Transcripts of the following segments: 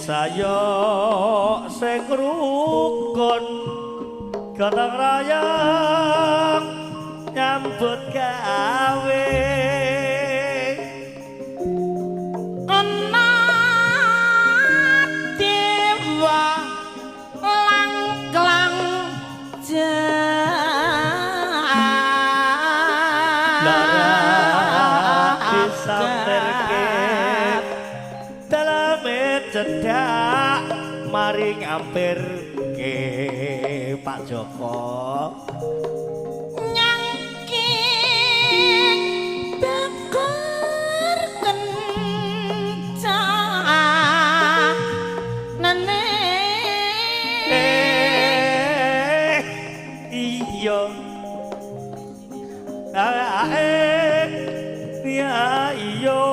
Sayo sing rukun gotong royong nyambut gawe ana dewa langklang lara disamberke daleme cedhak mari ngampirke Pak Joko nyangking bakar kencanane iya ya iya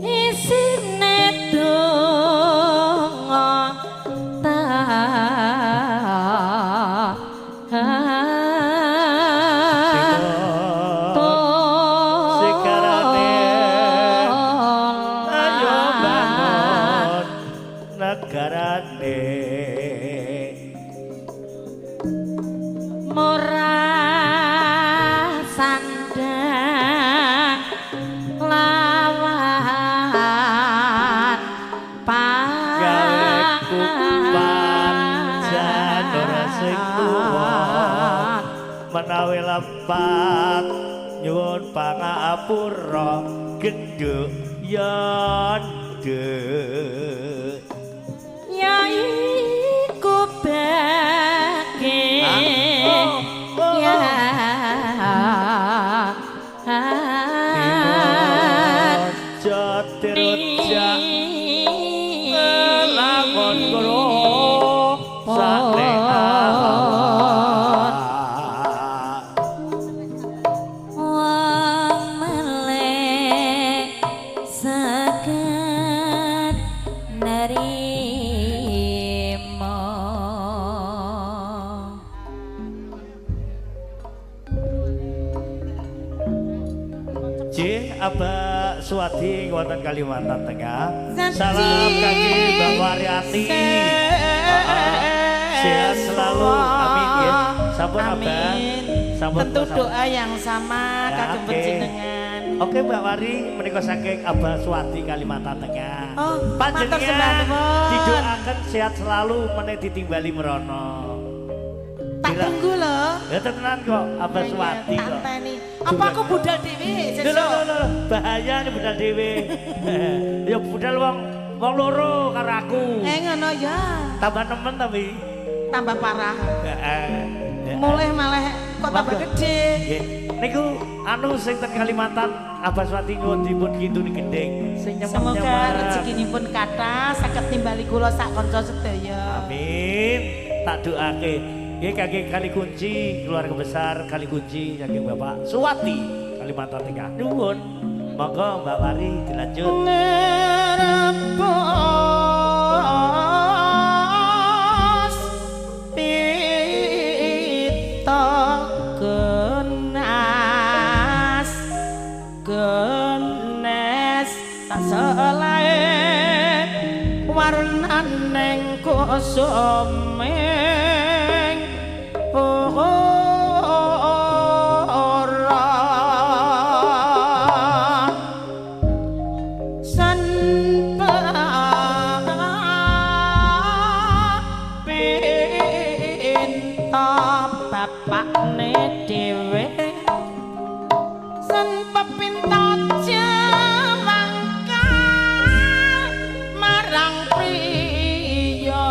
isine donga ta sekarane ayo bangun negarane murah sandang lawan gawe kupat janur sing tuwa menawi lepat nyuwun pangapura genduk yandhe ya iku bage ya aja dirujak lamun karo sate awak wong melek saged nerima. Jih Abah Suwadi wonten Kalimantan Tengah. Salam kaki Mbak Waryati. Sehat selalu. Amin ya. Sampun Abah. Sampun tentu doa yang sama ya, kagem panjenengan. Oke Mbak Wari menika saking Abah Suwadi Kalimantan Tengah. Oh, panjenengan didoakan sehat selalu meneh ditimbali merono. Tak tunggu loh. Ya tenan kok Abah Suwadi kok. Apa aku budal dhewe sesuk? Lho bahaya nih budal dhewe. Ya budal wong wong loro karo aku. Ngono ya. Tambah nemen tapi tambah parah. Heeh. Mulih malah kok tambah gede. Nggih. Niku anu sing ten Kalimantan Abah Suwadi nyuwun dipun kintuni gendhing sing nyemem-nyemem. Semoga rezekinipun kathah saged nimbali kula sak kanca sedaya. Amin. Tak doake. Nggih kangge Kali Kunci, keluarga besar Kali Kunci saking Bapak Suwati Kalimantan Tengah. Nuwun. Monggo Mbak Wari dilanjut. Nerebos pita genas genes tak selae warnaning kusuming ora san pinta bapakne dhewe san pepinta jemangka marang priya.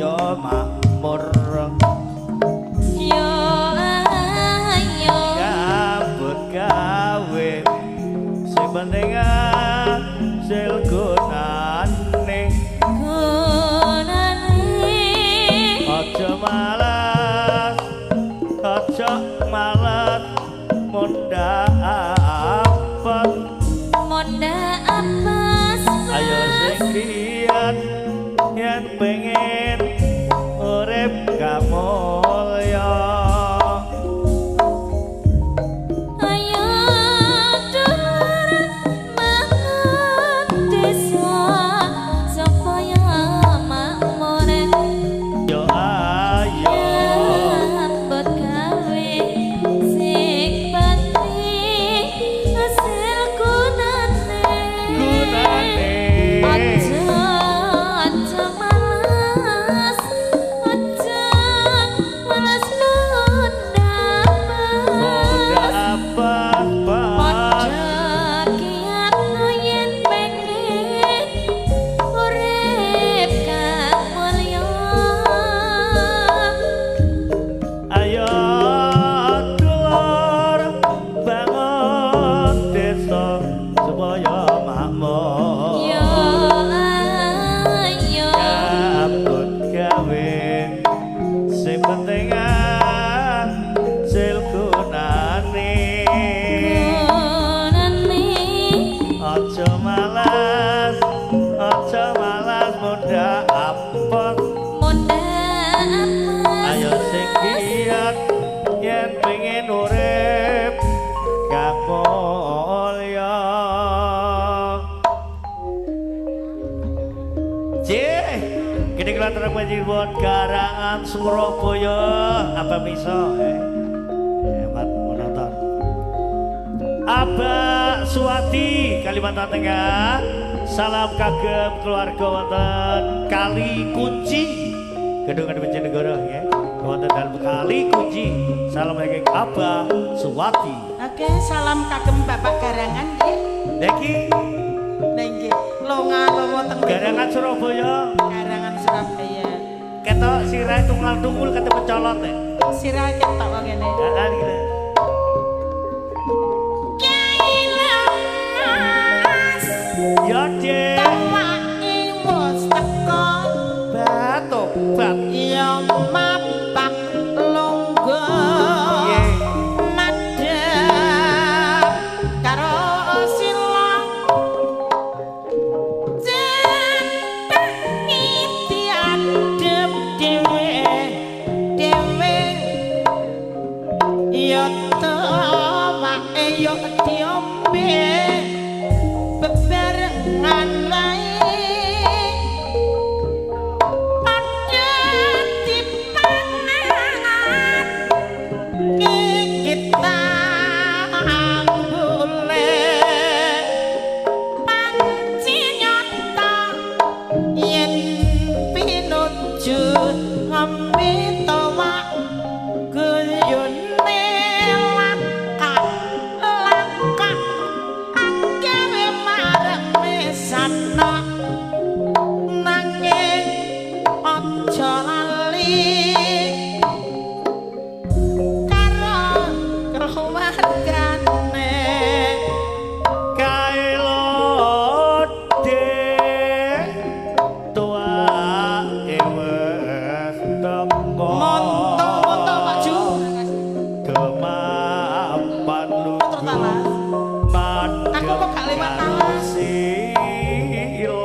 supaya makmur. Yo ayo nyambut gawe sing penting hasil gunane. Gunane aja malas, aja malas mundhak apes, mundhak apes. Ayo sing kiat yen pengen urip kamulya. Ayo dulur mangun desa supaya makmur. Yo ayo nyambut gawe sing penting hasil gunane. Gunane aja aja malas, aja malas mundhak mundhak apes. Padha kiat yen pengen urip kang mulya. Ayo dulur bangun desa supaya makmur. Yo ayo nyambut gawe sing penting hasil gunane. Gunane Aja malas, aja malas mundhak apes. Mundhak apes. Ayo sing kiat yen pengen urip kamulya. Cih, gede kelantaran panjenengan Garangan Surabaya. Apa miso? Hebat menonton. Abah Suwati Kalimantan Tengah. Salam kagem keluarga wonten Kali Kunci. Gedung Bojonegoro ya. Wonten dalem Kali Kunci. Salam kagem Abah Suwati. Oke, salam kagem Bapak Garangan nggih. Niki Lah nggih, longa-longa teng Garangan Surabaya. Garangan Surabaya. Ketok sirahe tunggal-tungul ketemu colot ya. Sirahe ketok kok ngene. Heeh iki. Kyai Lemas. Ya, Dik. Tewake wis teko. Batobat. Ya mapak lungguh. Nggih. Madhep karo sila. Centang diadep dhewe dhewe. Ya tewake ya diombe bebarengan wae. Padha dipangan kita ambule. Panci nyata yen pinuju ngombe towak guyone langkah langkah akewe marang mesana. Nanging aja lali karo keluargane. Kae lho Dik, tuwake wis teko. Monto-monto Pak Ju. Kemapan Motor talas. Madhep Aku kok gak lewat karo talas. sila.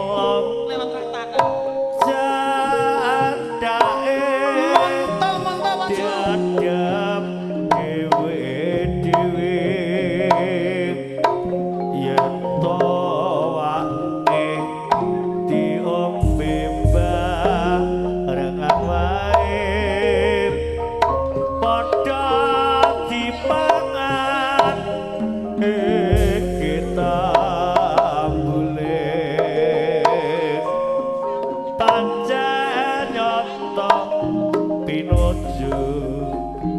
Lewat traktakan. Jandake Monto-monto Pak Ju. diadep dhewe-dhewe. Yen towake diombe barengan wae. Padha dipangan kita boleh. Pancen nyata pinuju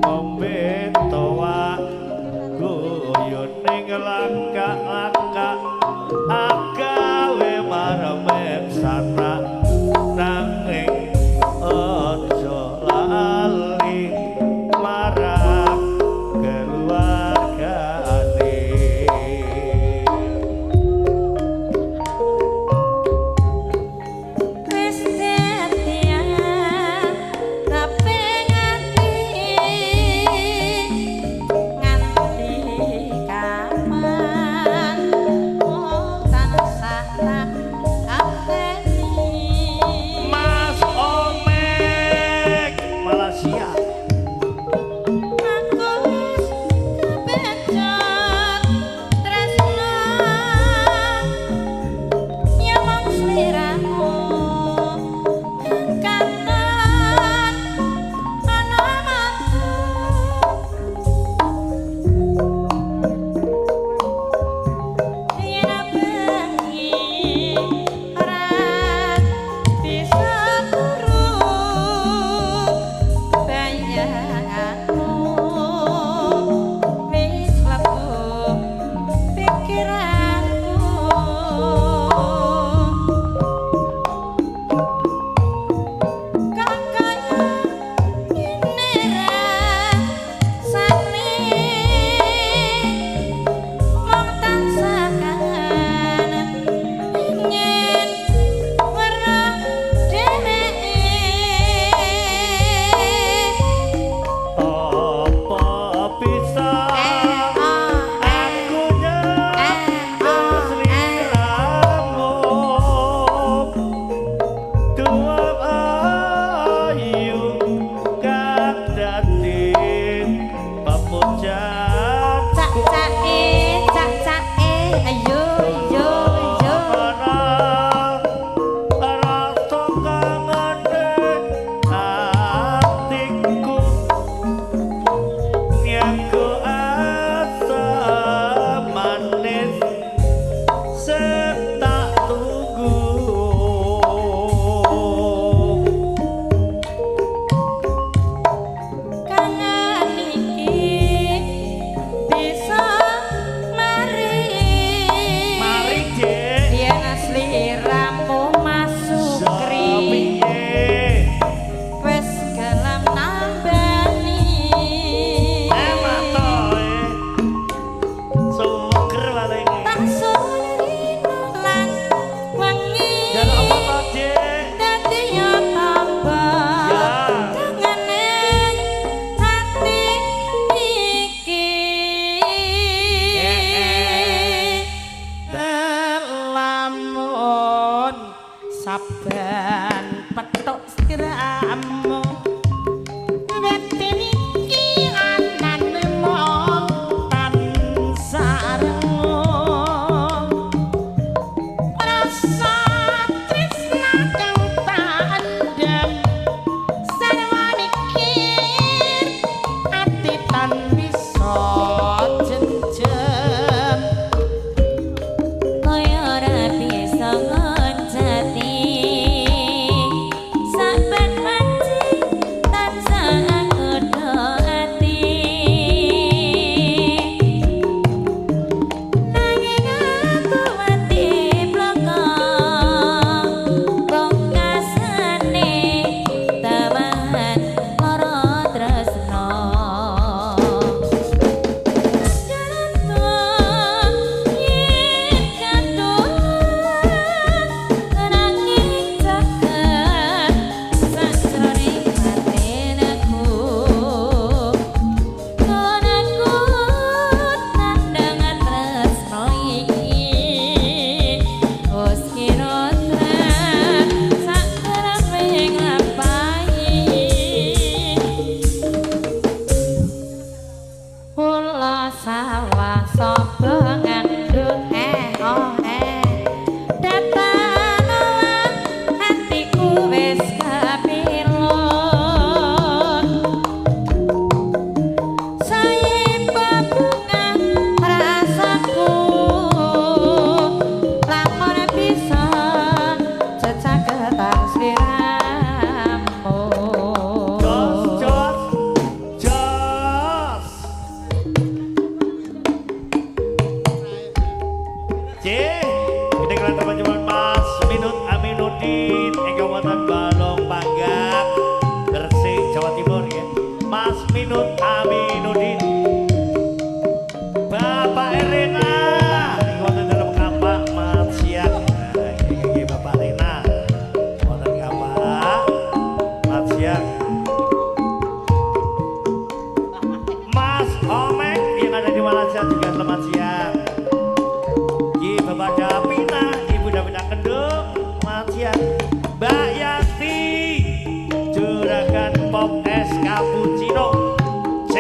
ngombe towak guyone nglangkak-langkak agawe marem sana. Nanging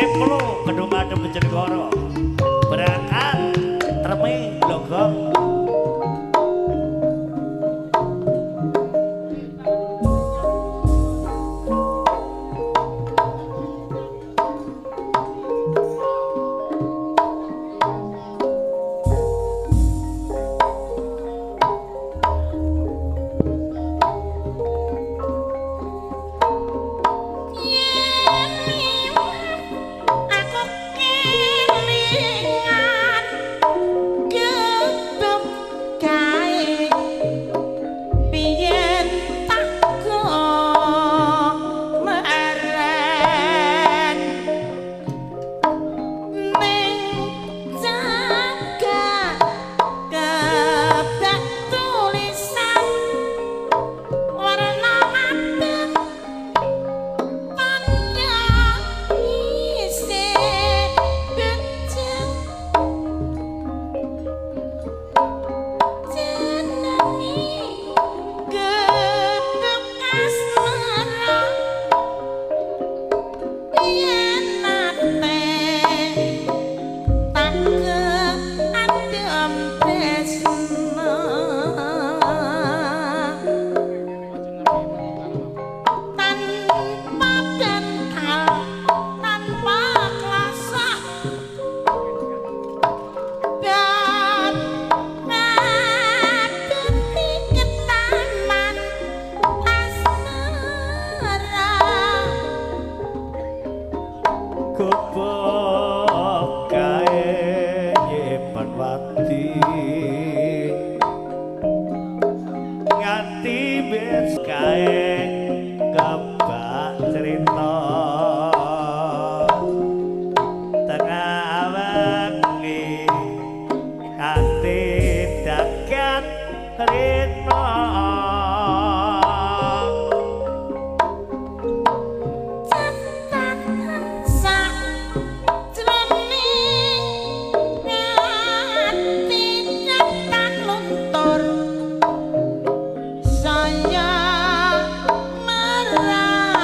Semplo Kedung Adem Bojonegoro. Berangkat Treme Glogong. Saya merasa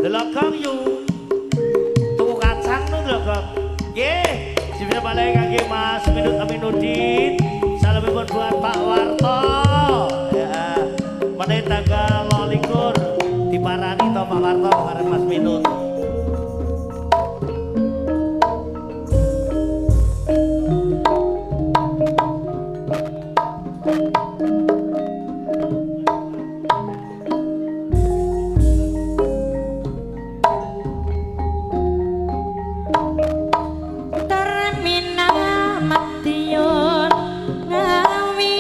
Delokong yu. Tuku kacang nu delokong. Nggih, sipira balik kangge Mas Minut Aminuddin. Salamipun buat Pak Warto. Ya. Menit tanggal 22 diparani to Pak Warto bareng Mas Minut. Terminal Madiun Ngawi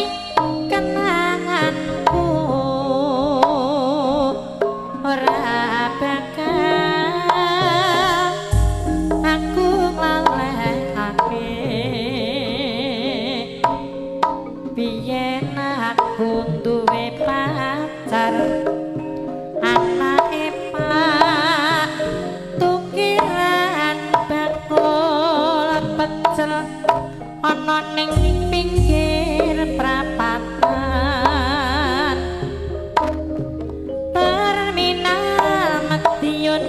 kenanganku ora bakal aku nglalekake. Biyen aku duwe pacar anake Pak Tukiran bakul pecel ana ning pinggir prapatan. Terminal Madiun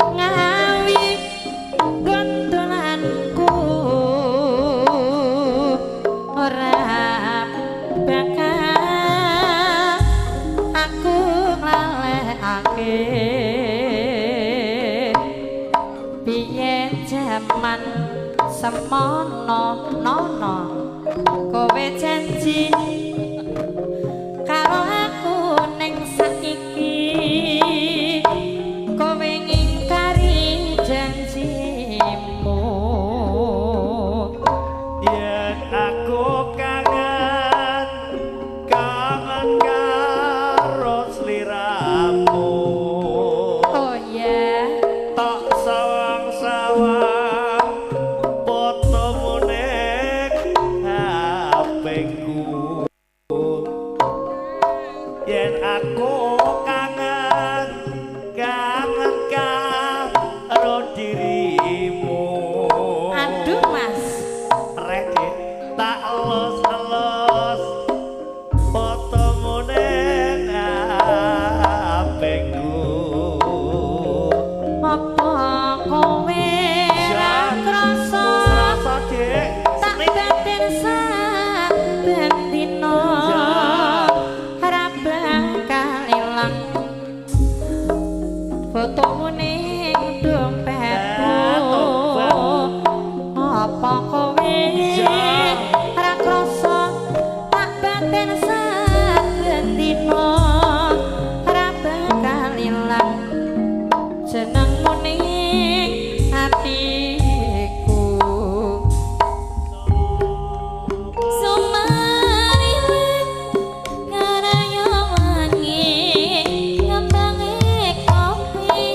Ngawi gondolanku ora bakal aku nglalekake. Biyen jaman semono nono kowe janji karo aku ning saiki kowe ngingkari janjimu. Yen aku kangen, kangen karo sliramu. Oh ya, Tak sawang-sawang fotomu ning HP-ku. Yen aku kangen, kangen karo dirimu. Aduh Mas. Rek tak elus-elus fotomu ning HP-ku. Apa kowe ra krasa Rasa Dik, tak batin saben dina ora bakal ilang fotomu ning dompetku. Apa kowe ra krasa tak batin saben dina ora bakal ilang jenengmu ning atiku. Sumariwet karaya wangi ngembange kopi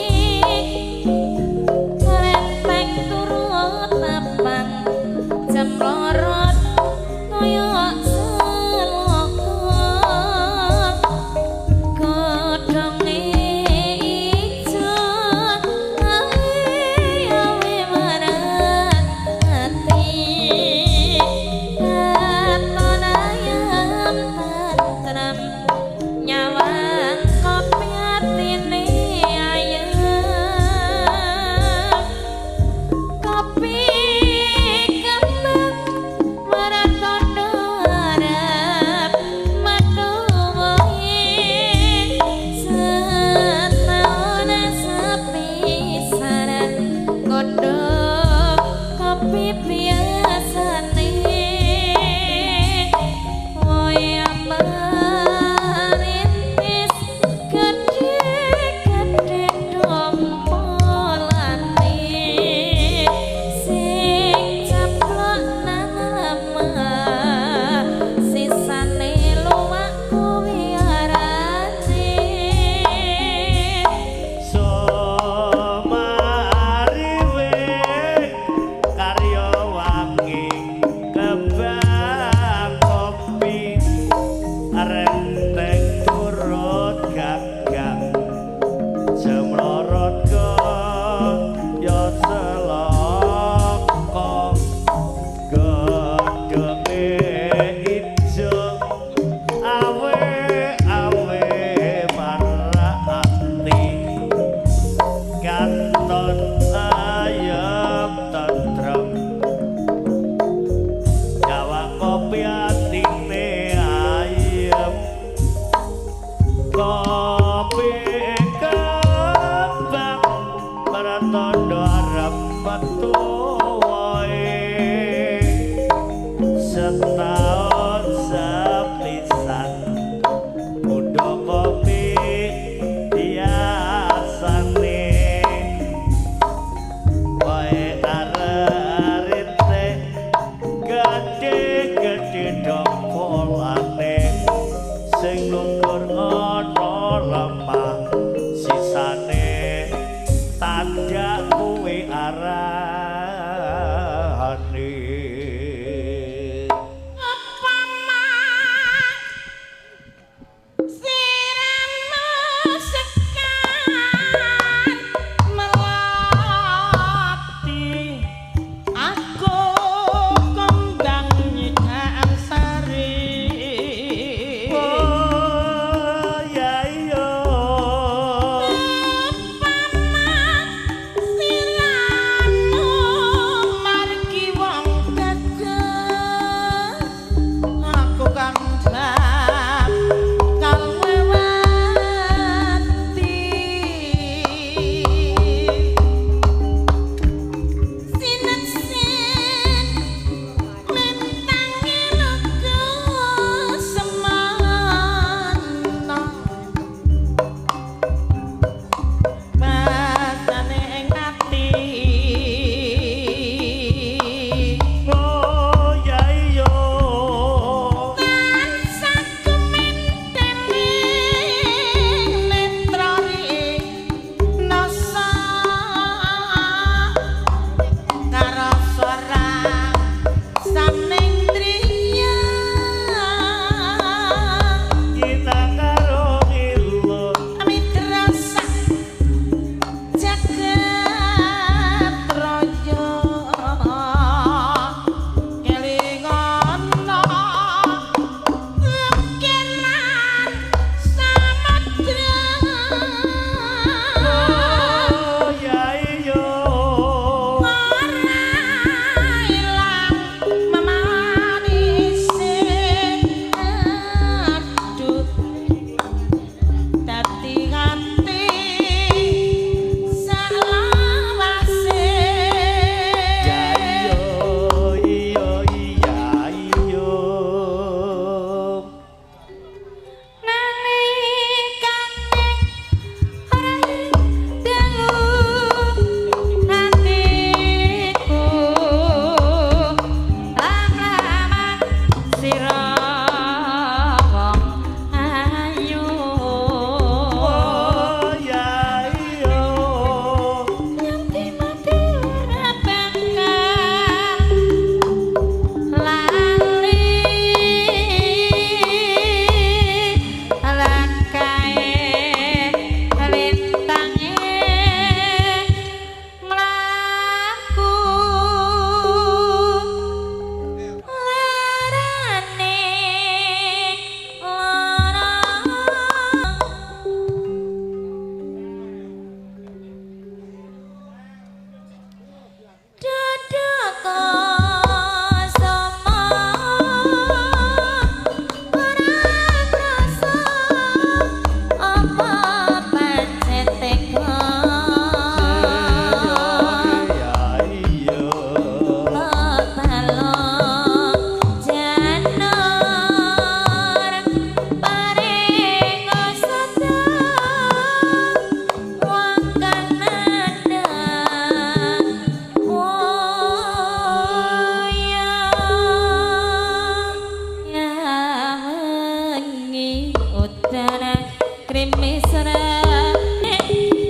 Mesra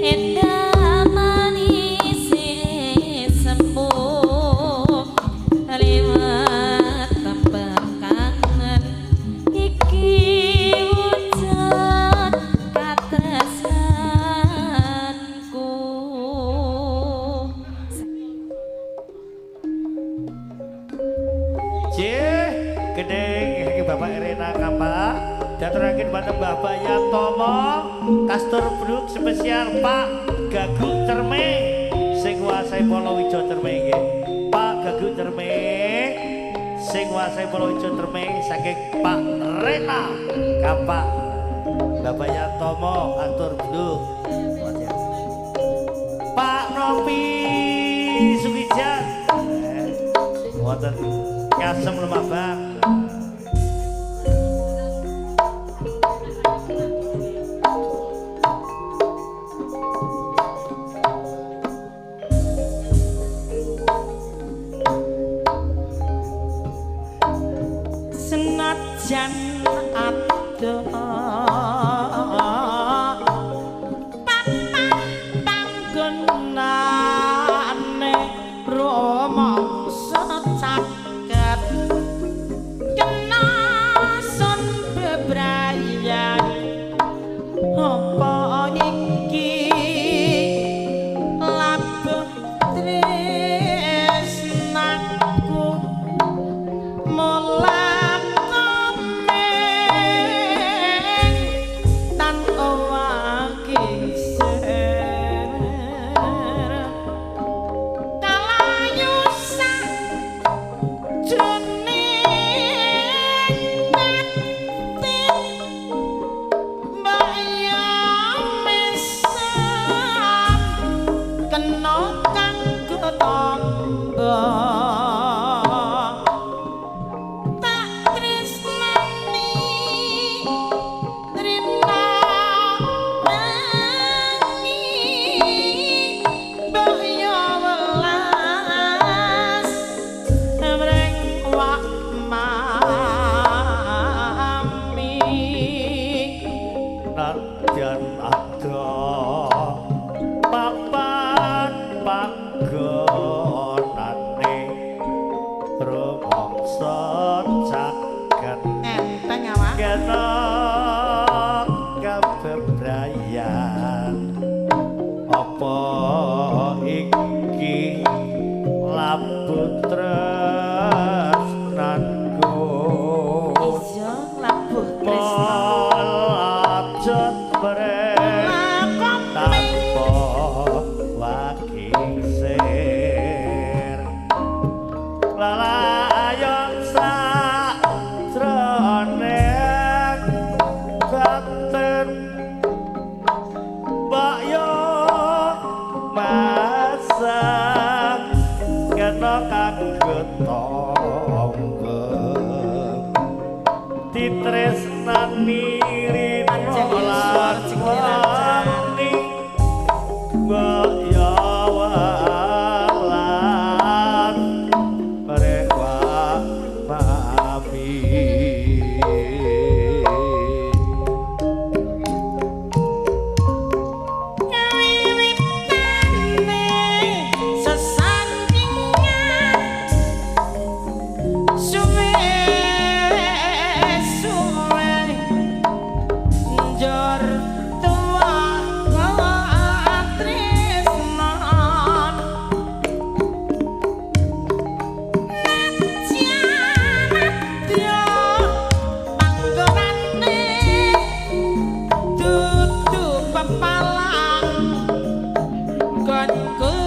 endah manis sembuh lewat tembang kangen iki wujud katresnanku. Cih, gendeng iki Bapak Irena Kampak daturaken dhateng Bapak Yatomo Kastur Bruk spesial Pak Gaguk Cerme sing nguasai Polowijo Cerme nggih. Pak Gaguk Cerme sing nguasai Polowijo Cerme saking Pak Rena Kampak. Bapak Yatomo Kastur Bruk. Pak Nopi Sukijan. Wonten Ngasem Lemabang. Senajan adoh papan panggonane rumangsa caket kena sun bebrayan apa iki labuh tresnaku Titresnani rino lan mbok ya welas mereka mami. Wiwitane sesandingan suwe suwe njur tuwa katresnan nadyan adya panggonane dudu pepalang gonku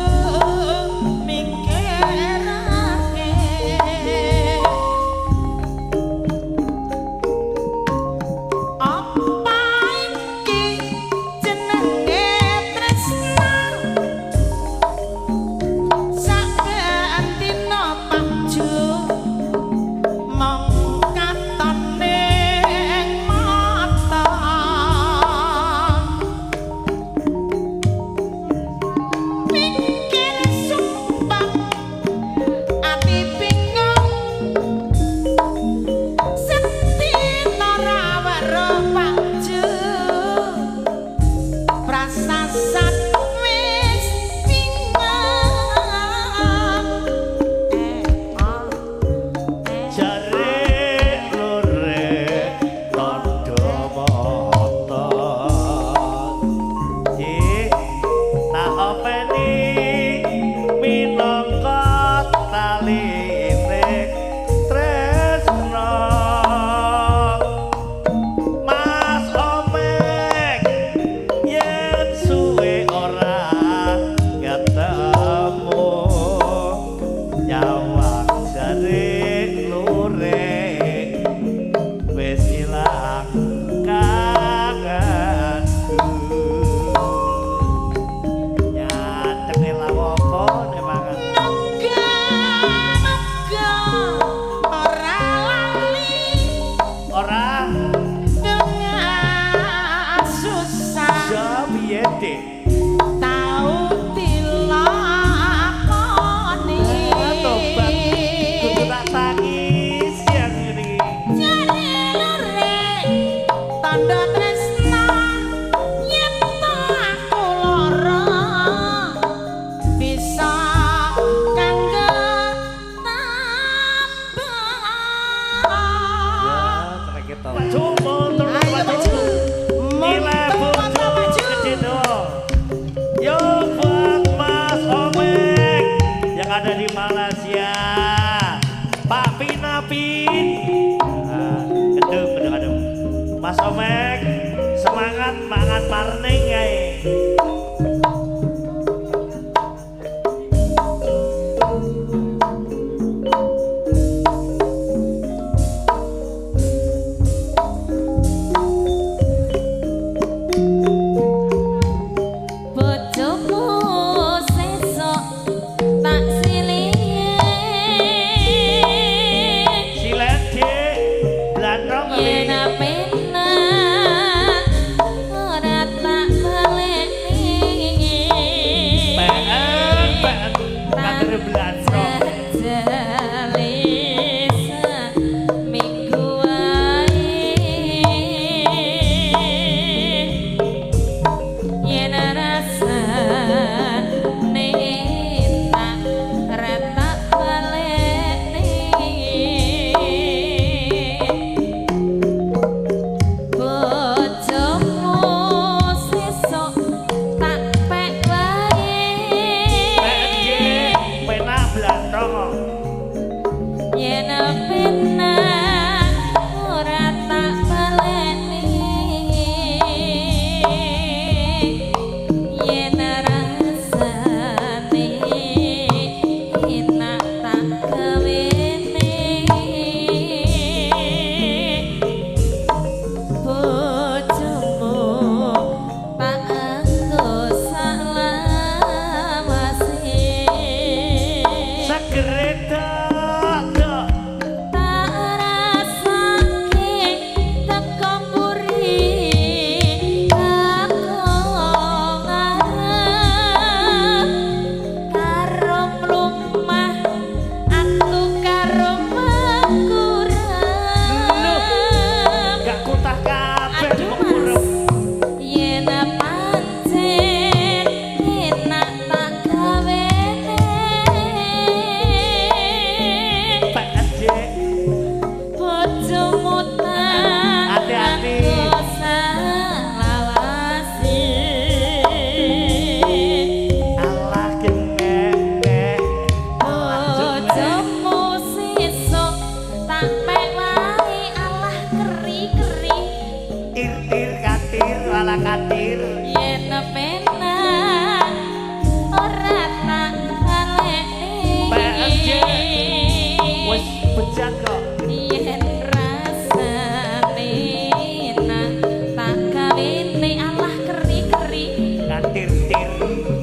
mikirake apa iki jenenge tresna saben dina paju mong katon ning mata. Firasat wis bingung. Jare lore tondo moto. Ih, tak openi minangka taline tresno. Mas Omek yen suwe ora ketemu, nyawang jare lore wis ilang kangenku. Nyatene lawaka nek mangan. Muga-muga ora lali Ora dengan susah ya piye, Dik? tau dilakoni. Tobat kudu tak tangis yang ini. Jare lore tandha tresna yen to aku lara bisa kanggo tambah. Ya, kena kita. Maju mundur Ayo maju. maju. Nilai Mundur, bojo maju. kecendo. Yo buat Mas Omek yang ada di Malaysia. Pak Pinapin. Nah, gedung gedung gedung. Mas Omek semangat mangan marning kae. Bojomu sesuk tak silihe. Silen Dik, blandrong Yen kali. apenan ora tak baleni. PN PN katere blandrong. Jajale seminggu wae. Yen rasane tak ora tak baleni. Bojomu sesuk tak pek wae. PN Dik, penak blandrong kok. Yen penak ora tak baleni. Yen rasane enak tak gawene. Bojomu tak anggo salawase. Segere dok, dok. Tak rasake teko mburi aku ngarep karo mlumah aku karo mengkurep. Gak kutah kabeh Aduh, mengkurep. Mas. Yen pancen enak tak gawene. PN Dik. Bojomu tak Hati-hati. anggo salawase. Alah genek. Bojomu sesuk tak pek wae alah keri-keri. Tir-tir katir ala katir. Yen penak ora tak baleni. PSG. Wis bejat kok. Yen rasane enak tak kawine alah keri-keri. Katir-tir.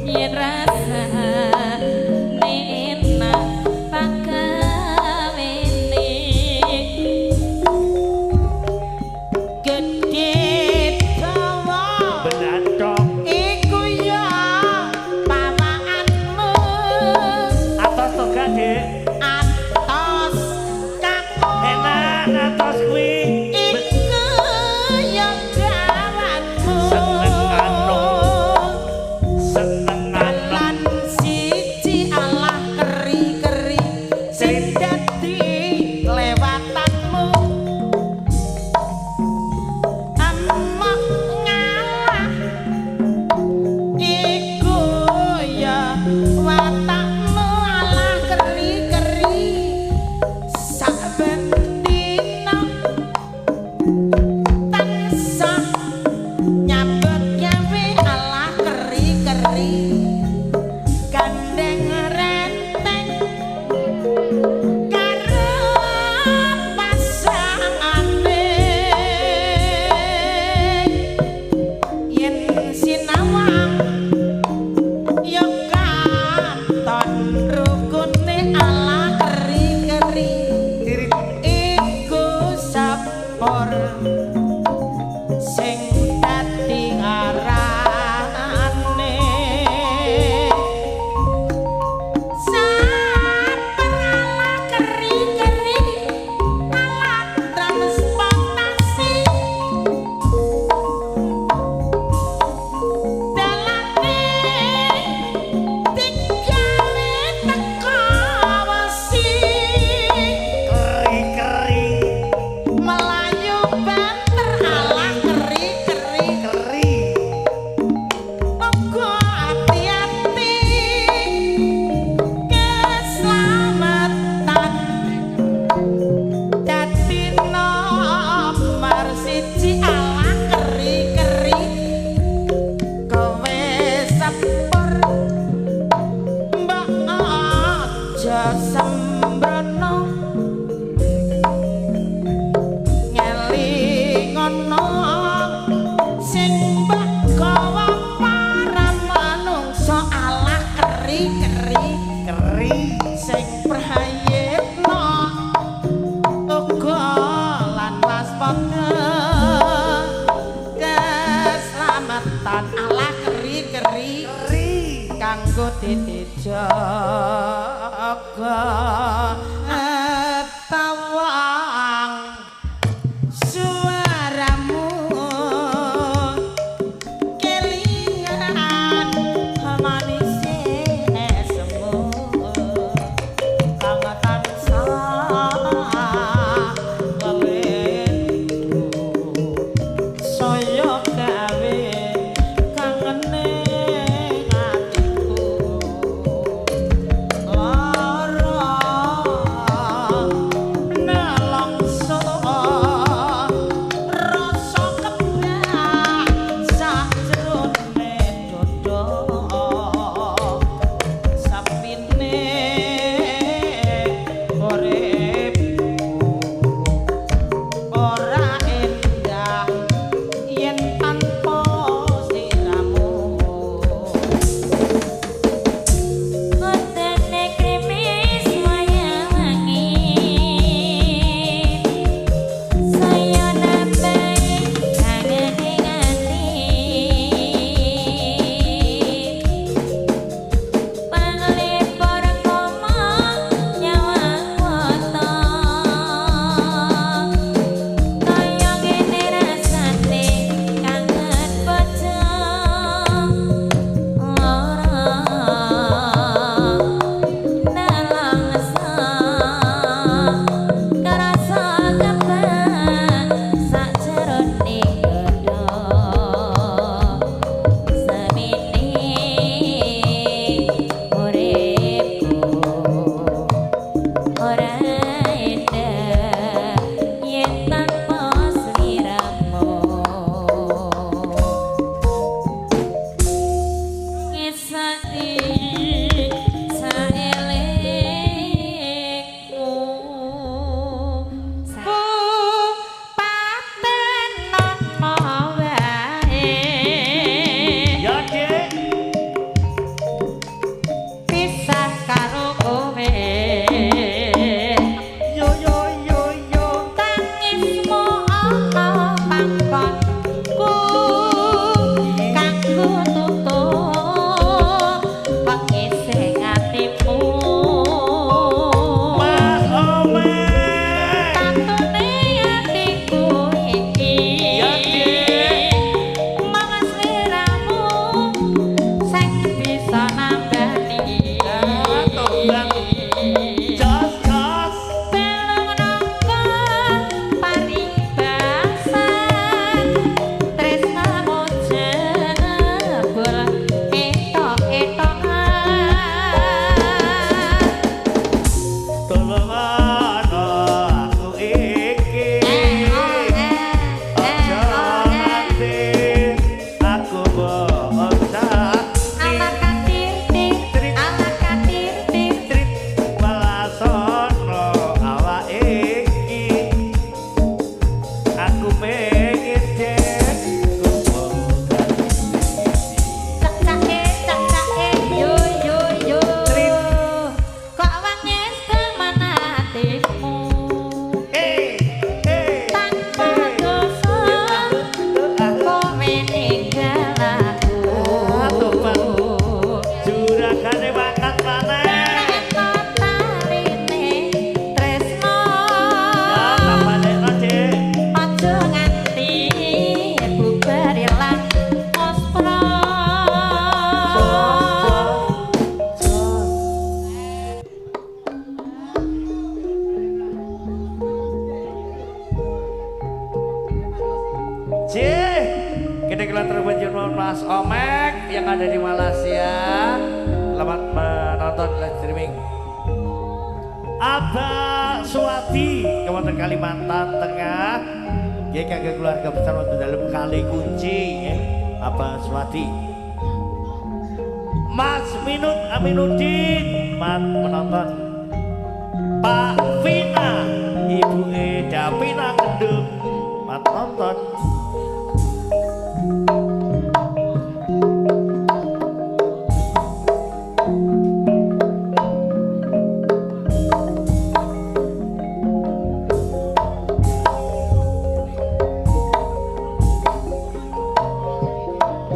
Yen rasane enak tak kawine. Gedhe dawa Belandong. iku ya pawaanmu. Atos to gak, Dik? Atos kaku Enak atos kuwi. iku ya gawanmu. Seneng anu. Alah keri-keri Keri. Kanggo titi jaga tawang suaramu kelingan manis esmu kang tansah eling saya gawe kangene atiku lara nelongso rasa kebak sajrone dodo sapine uripku ora endah yen tanpa sliramu. Kutene krimis wayah wangi saya nambahi kangene ati panglipur komo nyawang wata kaya ngene rasane kangen bojo lara nelangsa karasa kebak sajroning dodo semene uripku ora endah yen tanpa sliramu. Ngesaki saelingmu paten ana wae Ya, Dik. pisah karo kowe Yo yo yo yo. tangismu ana pangkonku kanggo tutup pengising atimu. Mas Omek. Tatune atiku iki Ya, Dik. mung sliramu sing bisa nambani. Tobat. Jos jos. Belung nangka paribasan tresnamu jebul etok-etokan. Tolong ana aku iki. Aja nganti aku bosan. Ala katir tir, ala katir tir. Trit welasono awak iki. Aku pengen cek kumpul. Cak cake cak cake yo yo yo. Trit. Kok wangis temen atimu Eh, eh. tanpa dosa kowe ninggal aku. Tobat. Juragane mangkat maneh. Kelekno taline tresno. Ya, tak balekno, Dik. Aja nganti bubar ilang muspro. Cih, kita keluar terbanjur Mas Omek yang ada di Malaysia. Selamat menonton live streaming. Abah Suwati, Kabupaten Kalimantan Tengah. Ya, kagak keluarga besar waktu dalam kali kunci. Ya. Abah Suwati. Mas Minut Aminuddin, mat menonton. Pak Vina, Ibu Eda Vina Kendung, mat nonton.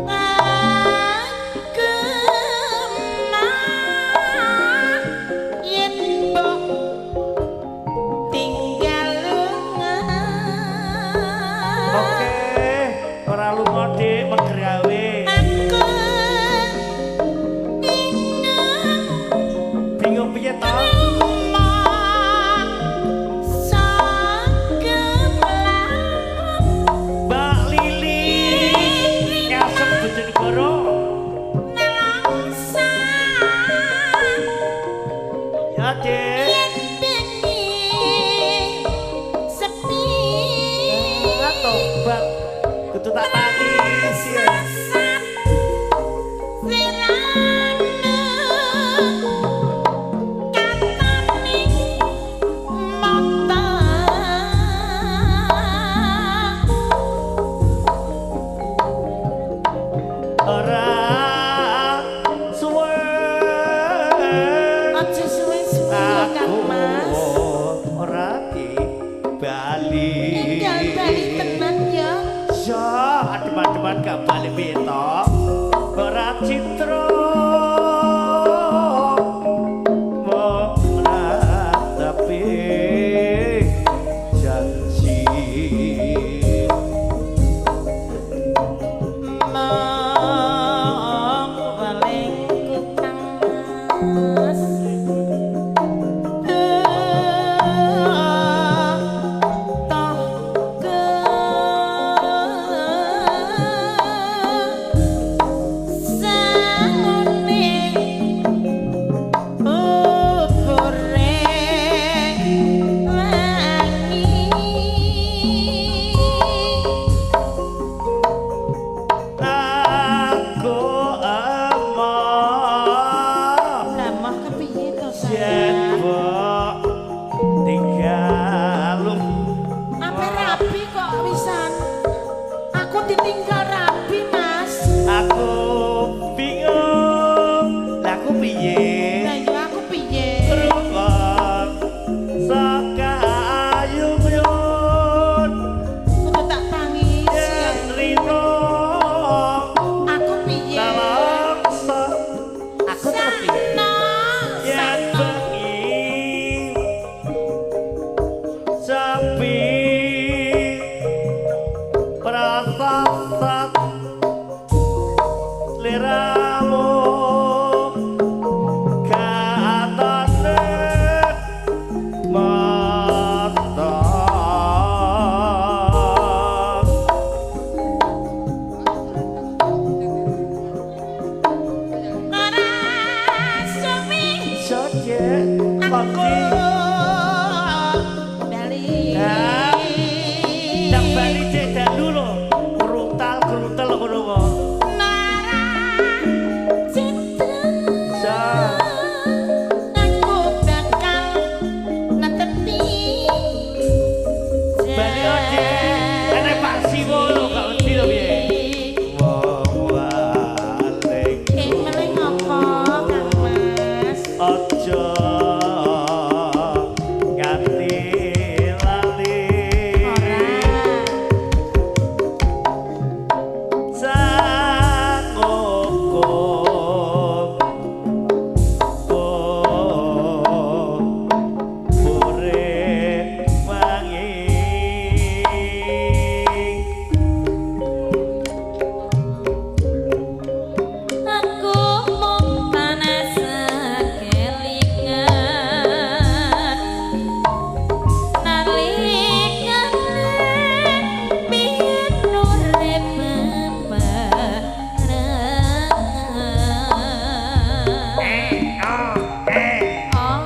Ngerti Bojonegoro. Nelongsa Ya, Dek. Yen bengi sepi. Tobat. Kudu tak tangis ya. Ora suwe. Aja suwe-suwe ya Kang Mas. Ora bali. Tinggal bali tenan ya. Ya, adem-ademan gak bali beto. Ora citra. Menatapi janji. Mong welingku Kang Mas. Toh ke sangune bubure wangi. Aku emoh Lah moh kepiye to yen sayang? mbok tinggal. Ape rabi kok wisan? Aku ditinggal rabi, Mas. Aku bingung, lah aku piye? Lah ya aku piye? Rukun saka ayun-yun Kudu tak tangisi. yen rino Aku piye? nelongso. Aku terus piye? Sakno, Yen sakno. bengi sepi prasasat liramu katane mata. Ora suwi Soje Aku pagi bali. Nah, ndang bali cek dalu lho, kerutal-kerutal ngono kok. Nara citra. Sa Aku bakal netepi bali oje. Enek Pak Siwo lho gak wedi lho piye. Wong walik. Eh, meleng apa, Kang Mas? Aja nganti lali. Ora. Sangoko bore wangi. Aku mung panas kelingan nalikane biyen urip bebarengan. Oh,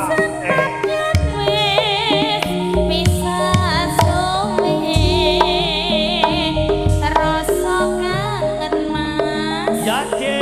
senajan wis pisah suwe, rasa kangen Mas. Ya, Cek.